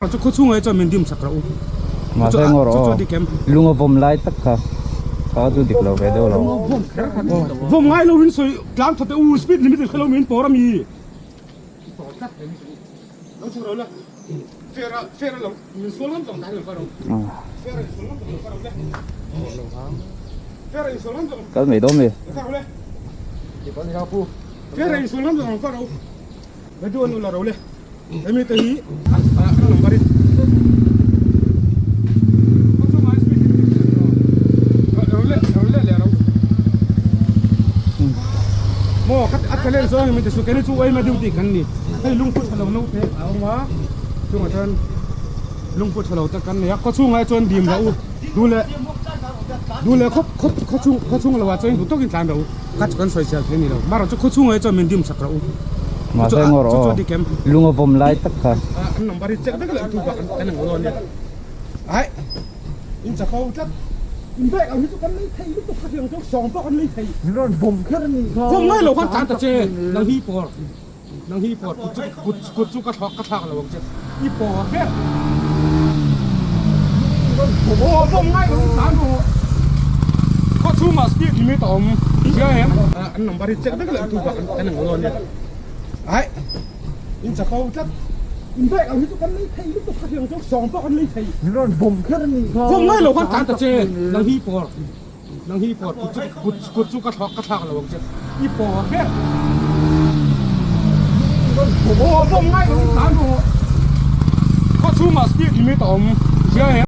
Chu khaw chhungah chuan min dim sak rawh u. Mahse ngaw rawh aw. Lung a vawm lai tak kha kha chu dik lo ve deuh lo. Vawm ngai lo in sawi tlang tha teh u speed limit in hre lo min pawr a mi. Kal mai dawn mi. Hemi te hi a number in maw a challenge zawng mi te chu keni chu yma duty kan ni hei lungphu tha lo no te a awm a chungah chuan lungphu tha lo te kan nei a khaw chhungah chuan dim rawh u duh leh duh leh khawp khawp khaw chhung khaw chhung lo ah chuan duh tawkin tlan rawh u. Ka chu kan sawi chhiar thei ni lo. Marawh chu khaw chhungah hi chuan min dim sak rawh u. Mahse ngaw rawh aw. Lung a vawm lai tak kha. An number hi check vek leh tu bak kan ang lo ania. Ai in chapo tlat. In bag ang hi chu kan lei thei lutuk kha tiang chu sawng pawh kan lei thei. Min rawn vawm kher a nih kha. Vawm ngai lo khan tlan ta che. Nang hi pawr. Nang hi pawr kut chu kut kut chu ka thlak ka thlak lo ang che. I pawr ber. Aw vawm ngai lo tlan rawh. Khaw chhungah speed limit a awm. Hria em? An number hi check vek leh tu bak kan ang lo ania. Ai in chapo tlat. In bag ang hi chu kan lei thei lutuk kha tiang chu sawng pawh kan lei thei. Min rawn vawm kher a nih kha. Vawm ngai lo khan tlan ta che. Nang hi pawr. Nang hi pawr kut chu kut kut chu ka thlak ka thlak lo ang che. I pawr ber. Aw vawm ngai lo tlan rawh. Khaw chhungah speed limit a awm. Hria em?